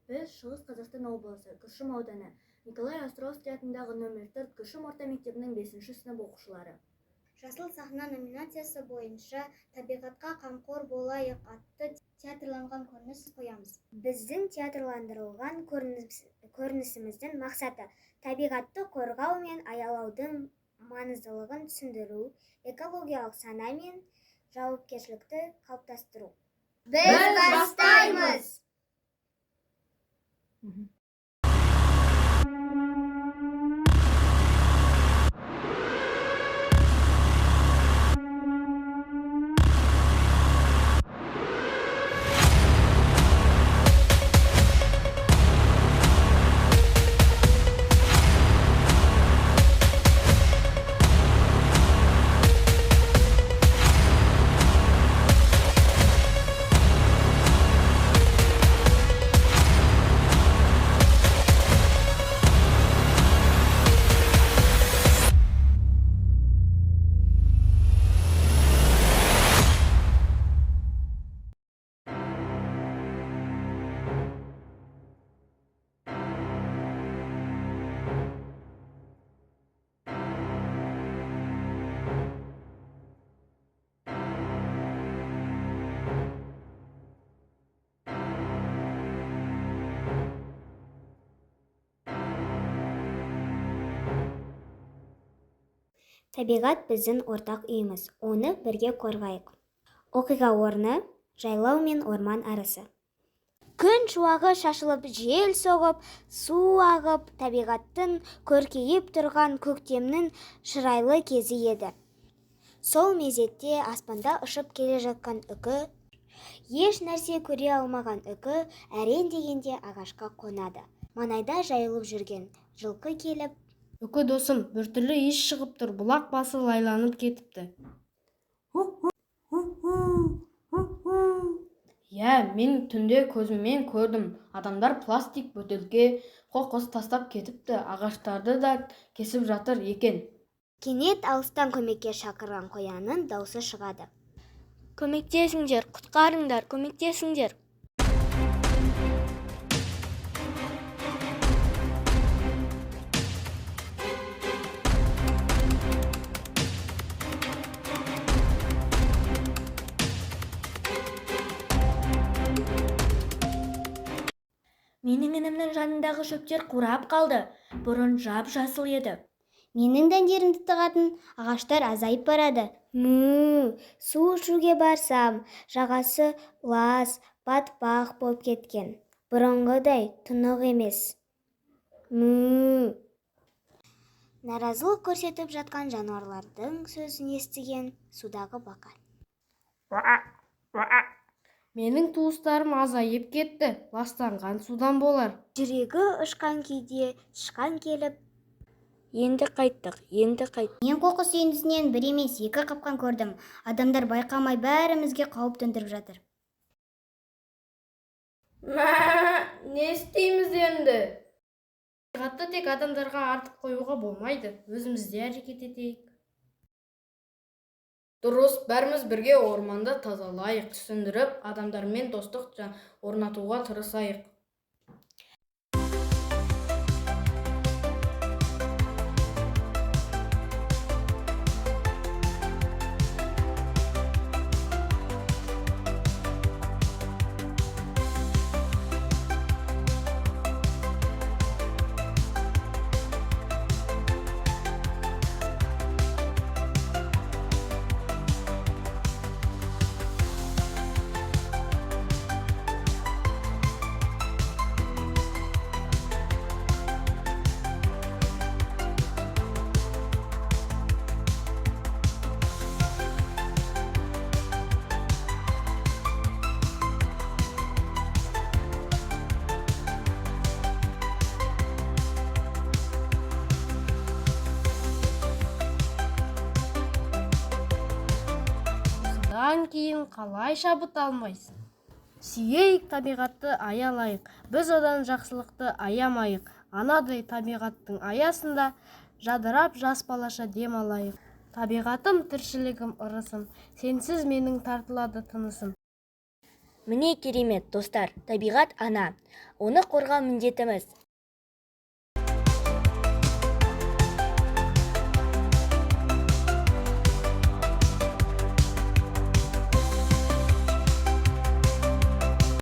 Біз Шығыс Қазақстан облысы, Күршім ауданы, Николай Островский атындағы нөмір 4 Күршім орта мектебінің 5 сынып оқушылары. «Жасыл сахна» номинациясы бойынша «Табиғатқа қамқор болайық» атты театрланған көрініс қоямыз. Біздің театрландырылған көрінісіміздің мақсаты – табиғатты қорғау мен аялаудың маңыздылығын түсіндіру, экологиялық сана мен жауапкершілікті қалыптастыру. Біз бастаймыз! Табиғат – біздің ортақ үйіміз, оны бірге қорғайық. Оқиға орны: жайлау мен орман арасы. Күн шуағы шашылып, жел соғып, су ағып, табиғаттың көркейіп тұрған көктемнің шырайлы кезі еді. Сол мезетте аспанда ұшып келе жатқан үкі. Еш нәрсе көре алмаған үкі әрең дегенде ағашқа қонады. Маңайда жайылып жүрген жылқы келіп: Үкі досым, біртүрлі иіс шығып тұр, бұлақ басы лайланып кетіпті. Иә, мен түнде көзіммен көрдім. Адамдар пластик бөтелке, қоқыс тастап кетіпті, ағаштарды да кесіп жатыр екен. Кенет алыстан көмекке шақырған қоянның даусы шығады. Көмектесіңдер! Құтқарыңдар! Көмектесіңдер! Менің інімнің жанындағы шөптер қурап қалды. Бұрын жап-жасыл еді. Менің дәндерімді тығатын ағаштар азайып барады. Мү, су ішуге барсам, жағасы лас, батпақ болып кеткен. Бұрынғыдай тұнық емес. Мү. Наразылық көрсетіп жатқан жануарлардың сөзін естіген судағы бақа: Менің туыстарым азайып кетті, ластанған судан болар. Жүрегі ұшқан күйде тышқан келіп: Енді қайттық, енді қайттық! Мен қоқыс үйіндісінен бір емес, екі қапқан көрдім. Адамдар байқамай бәрімізге қауіп төндіріп жатыр. Мә, не істейміз енді? Табиғатты тек адамдарға артып қоюға болмайды, өзіміз де әрекет етейік. Дұрыс, бәріміз бірге орманды тазалайық, түсіндіріп, адамдармен достық орнатуға тырысайық. Осыдан кейін қалай шабыт алмайсың? Сүйейік табиғатты, аялайық, біз одан жақсылықты аямайық. Анадай табиғаттың аясында жадырап жас балаша дем алайық. Табиғатым, тіршілігім, ырысым, сенсіз менің тартылады тынысым. Міне керемет, достар, табиғат ана. Оны қорғау міндетіміз.